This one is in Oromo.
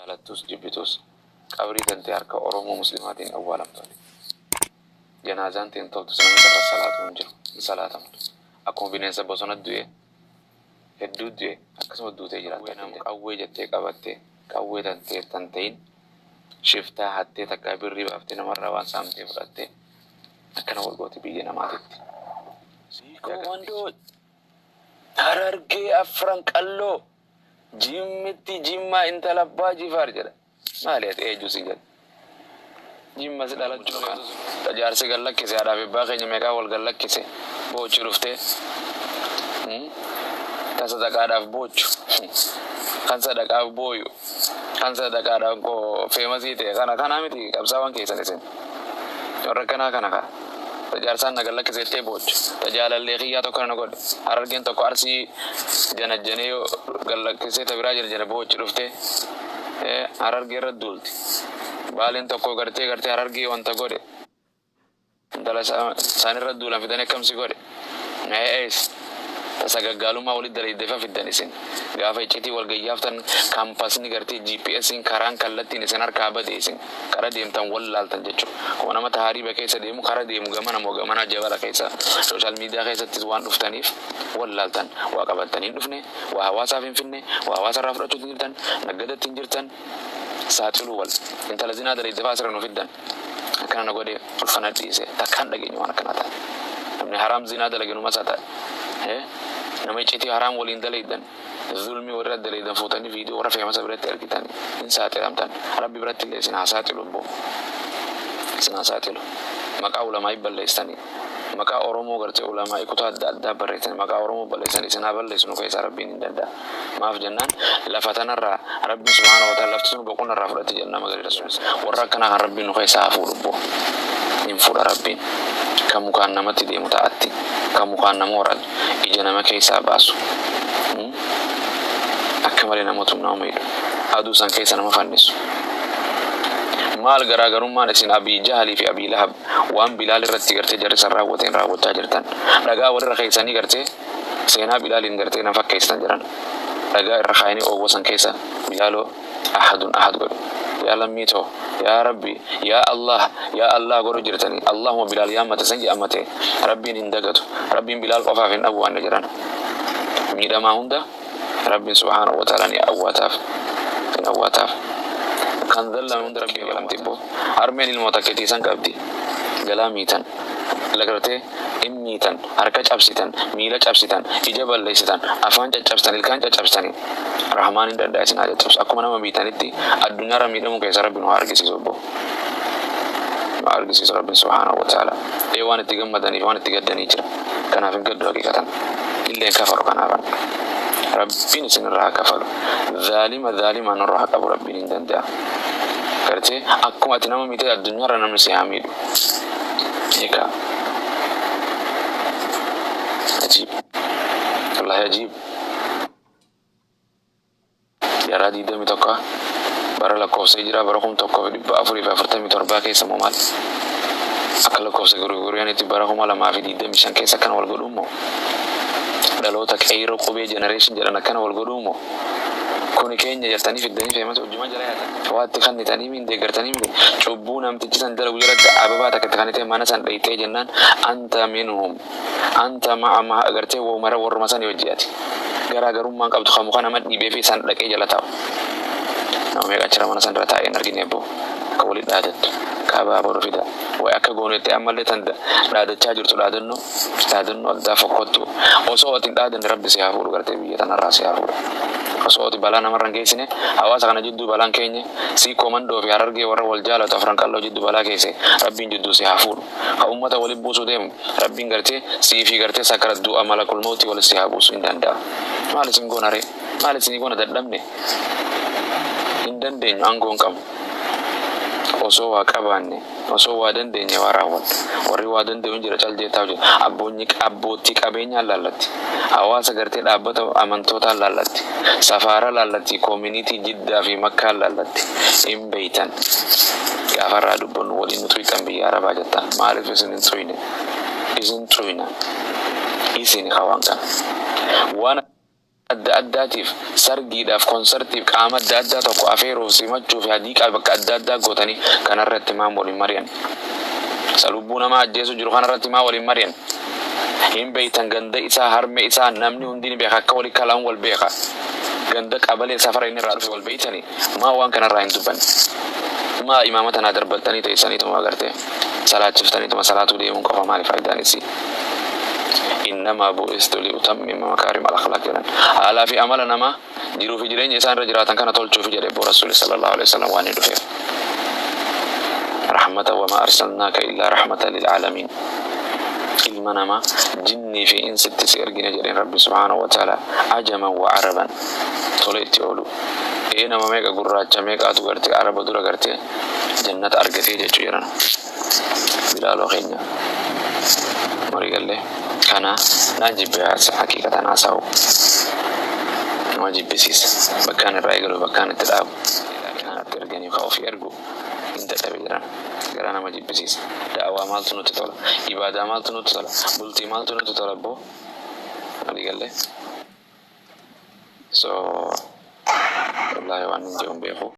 Jaalattus jibbitus qabrii tantee harka Oromoo Muslimaatiin awwaalamtu ati. Janaazaan tee hin toltu namni sirra salaatu hin jiru hin salaatamtu. Akkuma bineensa bosona du'e hedduu du'e akkasuma duutee jiraatta atillee. Qawwee jettee qabattee qawwee tantee tan ta'in shiftaa hattee takkaa birrii baaftee namarraa waan saamtee fudhattee akkana wal gooti biyya namaatitti. Siikoo Mandoo Harargee Afran Qalloo Jimmitti Jimmaa intala abbaa Jifaar jedha. Maali ati eeju si jedha. Jimma si dhalachuu feetus ta jaarsi gad lakkise haadhaa fi abbaa keenya meeqaa wal gad lakkise boochu dhuftee ta sadaqaadhaaf boochu kan sadaqaaf booyu kan sadaqaadhaaf feemasii ta'e kana kanaa miti qabsaawaan keessan isin. Warra akkanaa kana ka. Ta jaarsaan na gad lakkise jettee boochu. Ta jaalallee kiyyaa tokko na godhe. Harargeen tokko Arsii janajjanee yoo gad lakkisee ta biraa janajjane boochu dhuftee Harargee irra duulti. Baaleen tokko gartee gartee Harargee wanta godhe. Intala isaanirra duulan fidanii akkam si godhe. Ees. Ta sagaggaalummaa walitti dalayde fa fiddan isin. Gaafa iccitii wal gayyaaftan kampasni gartee GPSn karaan kallattiin isin harkaa bade isin kara deemtan wallaaltan jechu. Akkuma nama tahaariiba keessa deemu kara deemu gamana moo gamanaa jabala keessa social media keessattis waan dhuftaniif wallaaltan. Waa qabattanii hin dhufne, waa hawaasaaf hin finne, waa hawaasa irraa fudhachuutti hin jirtan, naggadatti hin jirtan, saaxiluu wal. Intala zinaa dalayde faa asirra nu fiddan. Akkana na godhe ulfa na dhiise takkaan dhageenye waan akkanaa taate. Namni haraam zinaa dalage numa isaa taate. Nama iccitii haraam waliin dalaydan zulmii warra dalaydan fuutanii viidiyoo warra feemasa biratti ergitan hin saaxilamtan. Rabbi biratti illee isin haa saaxilu abboo. Isin haa saaxilu. Maqaa ulamaa'ii balleessitanii. Maqaa Oromoo gartee ulamaa'ii kutaa adda addaa barreessitanii maqaa Oromoo balleessitanii isin haa balleessu nu keessaa Rabbiin hin danda'a. Maaf jennaan lafa tanarraa Rabbiin subhaanahu wa ta'ala lafti tun boqonna irraa fudhatti jedhan nama garii Rasuulis. Warra akkanaa kan Rabbiin nu keessaa haa fuudhu bbo. Hin fuudha Rabbiin. Kan mukaan namatti deemu ta'atti. Kan mukaan nama waraanu. Ija nama keessaa baasu. Akka malee nama tumu nama miidhu. Aduu san keessa nama fannisu. Maal garaagarummaan isin Abii Jahalii fi Abii Lahab waan Bilaal irratti gartee jarri san raawwateen raawwachaa jirtan. Dhagaa walirra keessanii gartee Seenaa Bilaaliin gartee na fakkeessitan jedhan. Dhagaa irra kaayanii oowwa san keessa Bilaaloo ahadun ahad godhe. Yaa lammii too, yaa Rabbi, yaa Allaah, yaa Allaah godhu jirtanii. Allahuma Bilaal yaammate san yaammate Rabbiin hin dagatu. Rabbiin Bilaal qofaaf hin awwaanne jedhan. Miidhamaa hunda Rabbiin subhaanahu wa ta'aalaa ni awwaataaf. Ni awwaataaf. Kan zallame hunda Rabbiin galamti ibboo. Harmeen ilmoo takkitii san qabdi. Jalaa miitan. Lagartee in miitan, harka cabsitan, miila cabsitan, ija balleessitan, afaan caccabsitan, ilkaan caccabsitani. Rahmaan hin danda'a isin haa caccabsu. Akkuma nama miitanitti addunyaarra miidhamuu keessa Rabbi nu haa argisiisu obbo. Nu haa argisiisu Rabbiin subhaanahu wa ta'ala. Ee waan itti gammadaniif waan itti gaddanii jira. Kanaaf hin gaddu haqiiqatan. Illee hin kafaru kanaafan. Rabbiin isin irraa haa kafalu. Zaalima zaalimaan nurraa haa qabu Rabbiin hin danda'a. Gartee akkuma ati nama miite addunyaarra namni si haa miidhu. Egaa ajiib wallaahi ajiib jaarraa 21 bara lakkoofsa hijiraa bara 1447 keessa moo maal akka lakkoofsa Girigooriyaanitti bara 2025 keessa akkana wal godhuu moo dhaloota qeeyroo qubee generation jedhan akkana wal godhuu moo Kuni keenya jettanii fiddanii feemasa hojjuma jala yaatan. Waa itti kannitanii mi hin deeggartanii miti. Cubbuu namtichi san dalagu jalatti ababaa takka itti kannitee mana san dheyxee jennaan anta minhum anta ma'a ma'a gartee womara warruma sani wajji ati. Garaa garummaa hin qabdu ka muka nama dhiibee fi san dhaqee jala taa'u. Nama meeqa achirra mana san irra taa'ee hin argine abboo. Akka wali dhaadattu. Ka abaaboo fida. Way akka goonu jettee ammallee tan dhaadachaa jirtu dhaadannoo. Dhaadannoo addaa fokkottuu. Osoo ati hin dhaadanne Rabbi si haa fuudhu gartee biyya tanarraa si haa fuudhu. Osoo ati balaa namarra hin geessine hawaasa kana jidduu balaan keenye Siikkoo Mandoo fi Harargee warra wal jaalatu Afran Qalloo jiddu balaa keesse Rabbiin jidduu si haa fuudhu. Ka ummata wali buusuu deemu Rabbiin gartee sii fi gartee sakarat du'a malakul mawtii wali si haa buusu hin danda'a. Maal isin goona ree? Maal isinii goona dadhabne? Hin dandeenyu aangoo hin qabnu. Osoo waa qabaanne. Osoo waa dandeenye waa raawwanna. Warri waa danda'u hin jira cal jee taa'u jira. Abboonyi abboottii qabeenyaan laallatti. Hawaasa gartee dhaabbata amantootaan laallatti. Safaara laallatti koominiitii Jiddaa fi Makkaan laallatti. Hin beeytan. Gaafa irraa dubbannu waliin nu xuyxan biyya Arabaa jettan. Maaliif isin hin xuyne? Isin xuyna. Isini ka waan kana. Waan. Adda addaatiif, sargiidhaaf, konsartiif, qaama adda addaa tokko afeeruuf, simachuuf, hadiiqaa bakka adda addaa gootanii kanarratti maan waliin mari'an? Isa lubbuu namaa ajjeesu jiru kanarratti maa waliin mari'an? Hin beeytan, ganda isaa, harme isaa, namni hundi ni beeka, akka walii kalaan wal beeka. Ganda, qabalee, safara inni irraa dhufe wal beeytanii, maa waan kanarraa hin dubbanne? Maa imaama tanaa darbattanii teessaniituma agartee salaachiftaniituma salaatuu deemuun qofa maali faayidaan isii? Innamaa bu'istu liutammima makaarim al-akhlaaq jedhan. Haalaa fi amala namaa, jiruu fi jireenya isaan irra jiraatan kana tolchuufi jedhe boo Rasuuli sallallahu alaihi wasallam waan inni dhufeef. Rahmata, wama arsalnaaka illaa rahmatan lil aalamiin. Ilma namaa, jinnii fi insitti si ergine jedheen Rabbi subhaanahu wa ta'ala, ajaman wa araban tola itti oolu. Ee, nama meeqa, gurraacha meeqaatu gartee araba dura gartee jannata argatee jechuu jedhan. Bilaaloo keenya marii gallee kana naa jibbe, haqiiqatan haasa'u nama jibbisiisa. Bakkaan irraa eegalu, bakkaan itti dhaabu, kanatti erganii ka ofii ergu hin dadhabe jedhan, garaa nama jibbisiisa. Da'awaa maaltu nutti tola? Ibaadaa maaltu nutti tola? Bultii maaltu nutti tola? Boo, walii gallee. So wallaahi waan hin jedhu hin beeku.